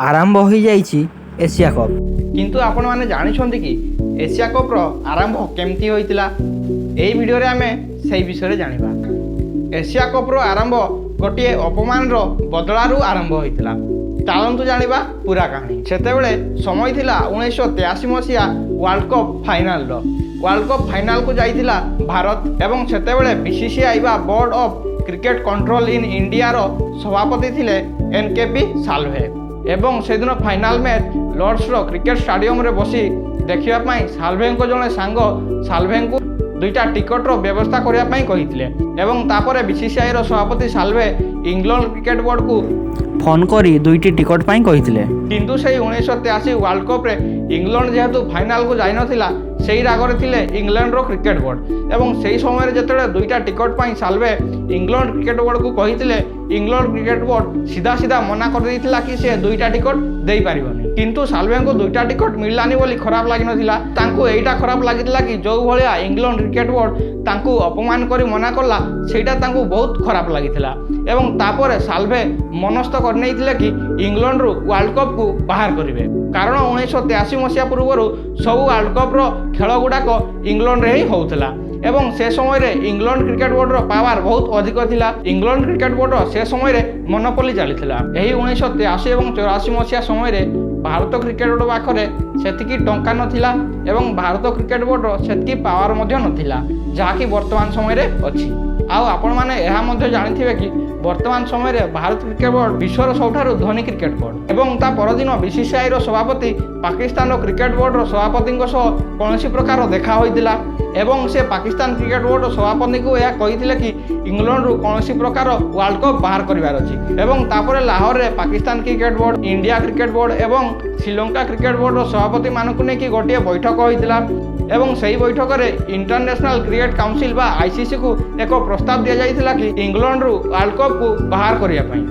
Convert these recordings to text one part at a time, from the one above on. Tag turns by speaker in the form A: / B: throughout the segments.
A: ଆରମ୍ଭ ହୋଇଯାଇଛି Asia cup.
B: କିନ୍ତୁ ଆପଣମାନେ ଜାଣିଛନ୍ତି କି ଏସିଆ କପ୍ର ଆରମ୍ଭ କେମିତି ହୋଇଥିଲା? ଏହି ଭିଡ଼ିଓରେ ଆମେ ସେହି ବିଷୟରେ ଜାଣିବା। ଏସିଆ କପ୍ର ଆରମ୍ଭ ଗୋଟିଏ ଅପମାନର ବଦଳାରୁ ଆରମ୍ଭ ହୋଇଥିଲା। ଚାଲନ୍ତୁ ଜାଣିବା ପୁରା କାହାଣୀ। ସେତେବେଳେ ସମୟ ଥିଲା 1983 ମସିହା ୱାର୍ଲଡ କପ୍ ଫାଇନାଲର। ୱାର୍ଲଡ କପ୍ ଫାଇନାଲକୁ ଯାଇଥିଲା ଭାରତ ଏବଂ ସେତେବେଳେ ବିସିସିଆଇ ବା board of cricket control in ଇଣ୍ଡିଆର ସଭାପତି ଥିଲେ ଏନ୍ କେ ପି ସାଲଭେ। ଏବଂ ସେଦିନ ଫାଇନାଲ ମ୍ୟାଚ୍ ଲର୍ଡସର କ୍ରିକେଟ ଷ୍ଟାଡିୟମରେ ବସି ଦେଖିବା ପାଇଁ ସାଲଭେଙ୍କ ଜଣେ ସାଙ୍ଗ ସାଲଭେଙ୍କୁ ଦୁଇଟା ଟିକଟର ବ୍ୟବସ୍ଥା କରିବା ପାଇଁ କହିଥିଲେ। ଏବଂ ତାପରେ ବିସିସିଆଇର ସଭାପତି ସାଲଭେ ଇଂଲଣ୍ଡ କ୍ରିକେଟ ବୋର୍ଡକୁ
A: ଫୋନ୍ କରି ଦୁଇଟି ଟିକଟ ପାଇଁ କହିଥିଲେ।
B: କିନ୍ତୁ ସେଇ 1983 ୱାର୍ଲଡ କପ୍ରେ ଇଂଲଣ୍ଡ ଯେହେତୁ ଫାଇନାଲକୁ ଯାଇନଥିଲା, ସେଇ ରାଗରେ ଥିଲେ ଇଂଲଣ୍ଡର କ୍ରିକେଟ ବୋର୍ଡ। ଏବଂ ସେହି ସମୟରେ ଯେତେବେଳେ ଦୁଇଟା ଟିକଟ ପାଇଁ ସାଲଭେ ଇଂଲଣ୍ଡ କ୍ରିକେଟ ବୋର୍ଡକୁ କହିଥିଲେ, ଇଂଲଣ୍ଡ କ୍ରିକେଟ ବୋର୍ଡ ସିଧା ସିଧା ମନା କରିଦେଇଥିଲା କି ସେ ଦୁଇଟା ଟିକଟ ଦେଇପାରିବନି। କିନ୍ତୁ ସାଲଭେଙ୍କୁ ଦୁଇଟା ଟିକଟ ମିଳିଲାନି ବୋଲି ଖରାପ ଲାଗିନଥିଲା। ତାଙ୍କୁ ଏଇଟା ଖରାପ ଲାଗିଥିଲା କି ଯେଉଁ ଭଳିଆ ଇଂଲଣ୍ଡ କ୍ରିକେଟ ବୋର୍ଡ ତାଙ୍କୁ ଅପମାନ କରି ମନା କଲା, ସେଇଟା ତାଙ୍କୁ ବହୁତ ଖରାପ ଲାଗିଥିଲା। ଏବଂ ତାପରେ ସାଲଭେ ମନସ୍ଥ କରିନେଇଥିଲେ କି ଇଂଲଣ୍ଡରୁ ୱାର୍ଲଡ କପ୍କୁ ବାହାର କରିବେ, କାରଣ 1983 ମସିହା ପୂର୍ବରୁ ସବୁ ୱାର୍ଲଡ କପ୍ର ଖେଳ ଗୁଡ଼ାକ ଇଂଲଣ୍ଡରେ ହିଁ ହେଉଥିଲା ଏବଂ ସେ ସମୟରେ ଇଂଲଣ୍ଡ କ୍ରିକେଟ ବୋର୍ଡର ପାୱାର ବହୁତ ଅଧିକ ଥିଲା। ଇଂଲଣ୍ଡ କ୍ରିକେଟ ବୋର୍ଡର ସେ ସମୟରେ ମନୋପଲି ଚାଲିଥିଲା। ଏହି 1983 ଏବଂ 84 ମସିହା ସମୟରେ ଭାରତ କ୍ରିକେଟ ବୋର୍ଡ ପାଖରେ ସେତିକି ଟଙ୍କା ନଥିଲା ଏବଂ ଭାରତ କ୍ରିକେଟ ବୋର୍ଡର ସେତିକି ପାୱାର ମଧ୍ୟ ନଥିଲା, ଯାହାକି ବର୍ତ୍ତମାନ ସମୟରେ ଅଛି। ଆଉ ଆପଣମାନେ ଏହା ମଧ୍ୟ ଜାଣିଥିବେ କି ବର୍ତ୍ତମାନ ସମୟରେ ଭାରତ କ୍ରିକେଟ ବୋର୍ଡ ବିଶ୍ୱର ସବୁଠାରୁ ଧନୀ କ୍ରିକେଟ ବୋର୍ଡ। ଏବଂ ତା ପରଦିନ ବିସିସିଆଇର ସଭାପତି ପାକିସ୍ତାନର କ୍ରିକେଟ ବୋର୍ଡର ସଭାପତିଙ୍କ ସହ କୌଣସି ପ୍ରକାର ଦେଖା ହୋଇଥିଲା ଏବଂ ସେ ପାକିସ୍ତାନ କ୍ରିକେଟ ବୋର୍ଡର ସଭାପତିଙ୍କୁ ଏହା କହିଥିଲେ କି ଇଂଲଣ୍ଡରୁ କୌଣସି ପ୍ରକାର ୱାର୍ଲଡ କପ୍ ବାହାର କରିବାର ଅଛି। ଏବଂ ତାପରେ ଲାହୋରରେ Pakistan cricket board, India cricket board ଏବଂ ଶ୍ରୀଲଙ୍କା କ୍ରିକେଟ ବୋର୍ଡର ସଭାପତିମାନଙ୍କୁ ନେଇକି ଗୋଟିଏ ବୈଠକ ହୋଇଥିଲା। ଏବଂ ସେହି ବୈଠକରେ ଇଣ୍ଟରନ୍ୟାସନାଲ କ୍ରିକେଟ କାଉନସିଲ ବା ଆଇସିସିକୁ ଏକ ପ୍ରସ୍ତାବ ଦିଆଯାଇଥିଲା କି ଇଂଲଣ୍ଡରୁ ୱାର୍ଲଡ କପ୍କୁ ବାହାର କରିବା ପାଇଁ।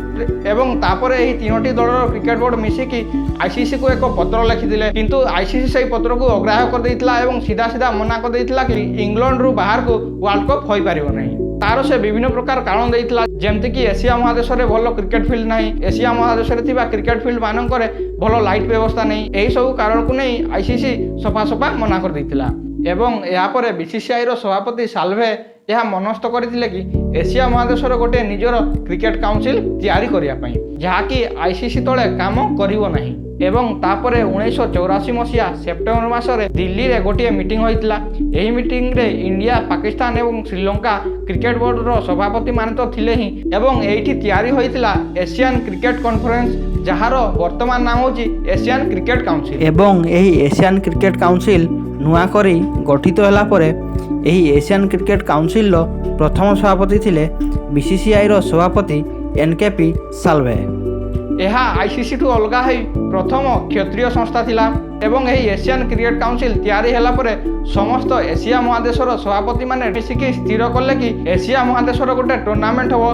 B: ଏବଂ ତାପରେ ଏହି ତିନୋଟି ଦଳର କ୍ରିକେଟ ବୋର୍ଡ ମିଶିକି ଆଇସିସିକୁ ଏକ ପତ୍ର ଲେଖିଥିଲେ। କିନ୍ତୁ ଆଇସିସି ସେହି ପତ୍ରକୁ ଅଗ୍ରାହ୍ୟ କରିଦେଇଥିଲା ଏବଂ ସିଧା ସିଧା ମନା କରିଦେଇଥିଲା କି ଇଂଲଣ୍ଡରୁ ବାହାରକୁ ୱାର୍ଲଡ କପ୍ ହୋଇପାରିବ ନାହିଁ। ତାର ସେ ବିଭିନ୍ନ ପ୍ରକାର କାରଣ ଦେଇଥିଲା, ଯେମିତିକି ଏସିଆ ମହାଦେଶରେ ଭଲ କ୍ରିକେଟ ଫିଲ୍ଡ ନାହିଁ, ଏସିଆ ମହାଦେଶରେ ଥିବା କ୍ରିକେଟ ଫିଲ୍ଡ ମାନଙ୍କରେ ଭଲ ଲାଇଟ୍ ବ୍ୟବସ୍ଥା ନାହିଁ। ଏହିସବୁ କାରଣକୁ ନେଇ ଆଇସିସି ସଫା ସଫା ମନା କରିଦେଇଥିଲା। ଏବଂ ଏହାପରେ ବିସିସିଆଇର ସଭାପତି ସାଲଭେ ଏହା ମନସ୍ଥ କରିଥିଲେ କି ଏସିଆ ମହାଦେଶର ଗୋଟିଏ ନିଜର କ୍ରିକେଟ କାଉନସିଲ ତିଆରି କରିବା ପାଇଁ, ଯାହାକି ଆଇସିସି ତଳେ କାମ କରିବ ନାହିଁ। ଏବଂ ତାପରେ 1984 ମସିହା ସେପ୍ଟେମ୍ବର ମାସରେ ଦିଲ୍ଲୀରେ ଗୋଟିଏ ମିଟିଂ ହୋଇଥିଲା। ଏହି ମିଟିଂରେ ଇଣ୍ଡିଆ, ପାକିସ୍ତାନ ଏବଂ ଶ୍ରୀଲଙ୍କା କ୍ରିକେଟ ବୋର୍ଡର ସଭାପତିମାନେ ତ ଥିଲେ ହିଁ। ଏବଂ ଏଇଠି ତିଆରି ହୋଇଥିଲା ଏସିଆନ୍ କ୍ରିକେଟ କନଫରେନ୍ସ, ଯାହାର ବର୍ତ୍ତମାନ ନାମ ହେଉଛି ଏସିଆନ୍ କ୍ରିକେଟ କାଉନସିଲ।
A: ଏବଂ ଏହି ଏସିଆନ୍ କ୍ରିକେଟ କାଉନସିଲ ନୂଆ କରି ଗଠିତ ହେଲା ପରେ ଏହି ଏସିଆନ୍ କ୍ରିକେଟ କାଉନସିଲର ପ୍ରଥମ ସଭାପତି ଥିଲେ ବିସିସିଆଇର ସଭାପତି ଏନ୍ କେ ପି ସାଲଭେ।
B: ଏହା ଆଇସିସିଠୁ ଅଲଗା ହୋଇ ପ୍ରଥମ କ୍ଷେତ୍ରୀୟ ସଂସ୍ଥା ଥିଲା। ଏବଂ ଏହି ଏସିଆନ୍ କ୍ରିକେଟ କାଉନସିଲ ତିଆରି ହେଲା ପରେ ସମସ୍ତ ଏସିଆ ମହାଦେଶର ସଭାପତିମାନେ ମିଶିକି ସ୍ଥିର କଲେ କି ଏସିଆ ମହାଦେଶର ଗୋଟେ ଟୁର୍ଣ୍ଣାମେଣ୍ଟ ହେବ।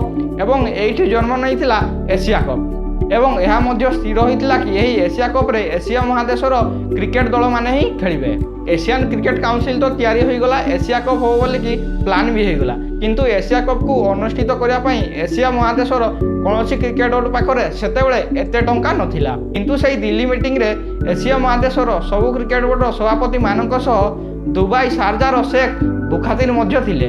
B: ଏବଂ ଏଇଠି ଜନ୍ମ ନେଇଥିଲା ଏସିଆ କପ୍। ଏବଂ ଏହା ମଧ୍ୟ ସ୍ଥିର ହୋଇଥିଲା କି ଏହି ଏସିଆ କପ୍ରେ ଏସିଆ ମହାଦେଶର କ୍ରିକେଟ ଦଳମାନେ ହିଁ ଖେଳିବେ। ଏସିଆନ୍ କ୍ରିକେଟ କାଉନସିଲ ତ ତିଆରି ହୋଇଗଲା, ଏସିଆ କପ୍ ହେବ ବୋଲିକି ପ୍ଲାନ୍ ବି ହୋଇଗଲା। କିନ୍ତୁ ଏସିଆ କପ୍କୁ ଅନୁଷ୍ଠିତ କରିବା ପାଇଁ ଏସିଆ ମହାଦେଶର କୌଣସି କ୍ରିକେଟ ବୋର୍ଡ ପାଖରେ ସେତେବେଳେ ଏତେ ଟଙ୍କା ନଥିଲା। କିନ୍ତୁ ସେଇ ଦିଲ୍ଲୀ ମିଟିଂରେ ଏସିଆ ମହାଦେଶର ସବୁ କ୍ରିକେଟ ବୋର୍ଡର ସଭାପତିମାନଙ୍କ ସହ ଦୁବାଇ ସାରଜାର ଶେଖ ବୁଖାତିର ମଧ୍ୟ ଥିଲେ,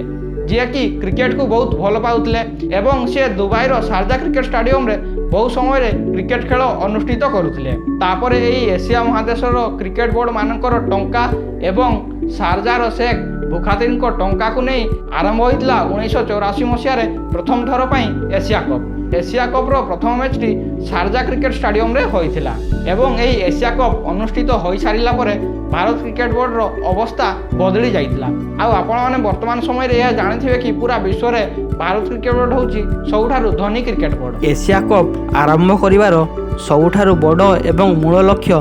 B: ଯିଏକି କ୍ରିକେଟକୁ ବହୁତ ଭଲ ପାଉଥିଲେ ଏବଂ ସେ ଦୁବାଇର ସାରଜା କ୍ରିକେଟ ଷ୍ଟାଡିୟମରେ ବହୁ ସମୟରେ କ୍ରିକେଟ ଖେଳ ଅନୁଷ୍ଠିତ କରୁଥିଲେ। ତାପରେ ଏହି ଏସିଆ ମହାଦେଶର କ୍ରିକେଟ ବୋର୍ଡ ମାନଙ୍କର ଟଙ୍କା ଏବଂ ସାରଜାର ଶେଖ ବୁଖାତିରଙ୍କ ଟଙ୍କାକୁ ନେଇ ଆରମ୍ଭ ହୋଇଥିଲା 1984 ମସିହାରେ ପ୍ରଥମ ଥର ପାଇଁ ଏସିଆ କପ୍। ଏସିଆ କପ୍ର ପ୍ରଥମ ମ୍ୟାଚ୍ଟି ସାରଜା କ୍ରିକେଟ ଷ୍ଟାଡିୟମରେ ହୋଇଥିଲା। ଏବଂ ଏହି ଏସିଆ କପ୍ ଅନୁଷ୍ଠିତ ହୋଇସାରିଲା ପରେ ଭାରତ କ୍ରିକେଟ ବୋର୍ଡର ଅବସ୍ଥା ବଦଳି ଯାଇଥିଲା। ଆଉ ଆପଣମାନେ ବର୍ତ୍ତମାନ ସମୟରେ ଏହା ଜାଣିଥିବେ କି ପୁରା ବିଶ୍ୱରେ ଭାରତ କ୍ରିକେଟ ବୋର୍ଡ ହେଉଛି ସବୁଠାରୁ ଧନୀ କ୍ରିକେଟ ବୋର୍ଡ।
A: ଏସିଆ କପ୍ ଆରମ୍ଭ କରିବାର ସବୁଠାରୁ ବଡ଼ ଏବଂ ମୂଳ ଲକ୍ଷ୍ୟ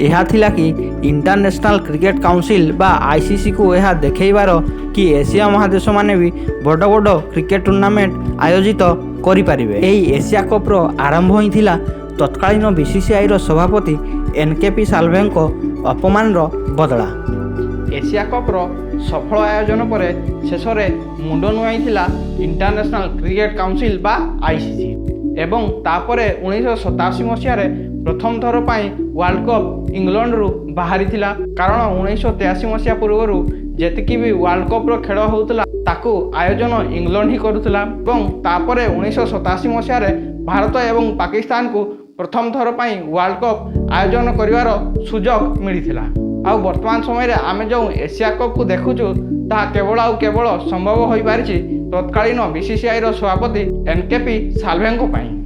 A: ଏହା ଥିଲା କି ଇଣ୍ଟରନ୍ୟାସନାଲ୍ କ୍ରିକେଟ କାଉନସିଲ ବା ଆଇସିସିକୁ ଏହା ଦେଖାଇବାର କି ଏସିଆ ମହାଦେଶମାନେ ବି ବଡ଼ ବଡ଼ କ୍ରିକେଟ ଟୁର୍ଣ୍ଣାମେଣ୍ଟ ଆୟୋଜିତ କରିପାରିବେ। ଏହି ଏସିଆ କପ୍ର ଆରମ୍ଭ ହିଁ ଥିଲା ତତ୍କାଳୀନ ବିସିସିଆଇର ସଭାପତି ଏନ୍ କେ ପି ସାଲଭେଙ୍କ ଅପମାନର ବଦଳା।
B: ଏସିଆ କପ୍ର ସଫଳ ଆୟୋଜନ ପରେ ଶେଷରେ ମୁଣ୍ଡ ନୁଆଇଥିଲା ଇଣ୍ଟରନ୍ୟାସନାଲ କ୍ରିକେଟ କାଉନସିଲ ବା ଆଇସିସି। ଏବଂ ତାପରେ 1987 ମସିହାରେ ପ୍ରଥମ ଥର ପାଇଁ ୱାର୍ଲଡ କପ୍ ଇଂଲଣ୍ଡରୁ ବାହାରିଥିଲା। କାରଣ 1983 ମସିହା ପୂର୍ବରୁ ଯେତିକି ବି ୱାର୍ଲଡ କପ୍ର ଖେଳ ହେଉଥିଲା, ତାକୁ ଆୟୋଜନ ଇଂଲଣ୍ଡ ହିଁ କରୁଥିଲା ଏବଂ ତାପରେ 1987 ମସିହାରେ ଭାରତ ଏବଂ ପାକିସ୍ତାନକୁ ପ୍ରଥମ ଥର ପାଇଁ ୱାର୍ଲଡ କପ୍ ଆୟୋଜନ କରିବାର ସୁଯୋଗ ମିଳିଥିଲା। ଆଉ ବର୍ତ୍ତମାନ ସମୟରେ ଆମେ ଯେଉଁ ଏସିଆ କପ୍କୁ ଦେଖୁଛୁ, ତାହା କେବଳ ଆଉ କେବଳ ସମ୍ଭବ ହୋଇପାରିଛି ତତ୍କାଳୀନ ବିସିସିଆଇର ସଭାପତି ଏନ୍ କେ ପି ସାଲଭେଙ୍କ ପାଇଁ।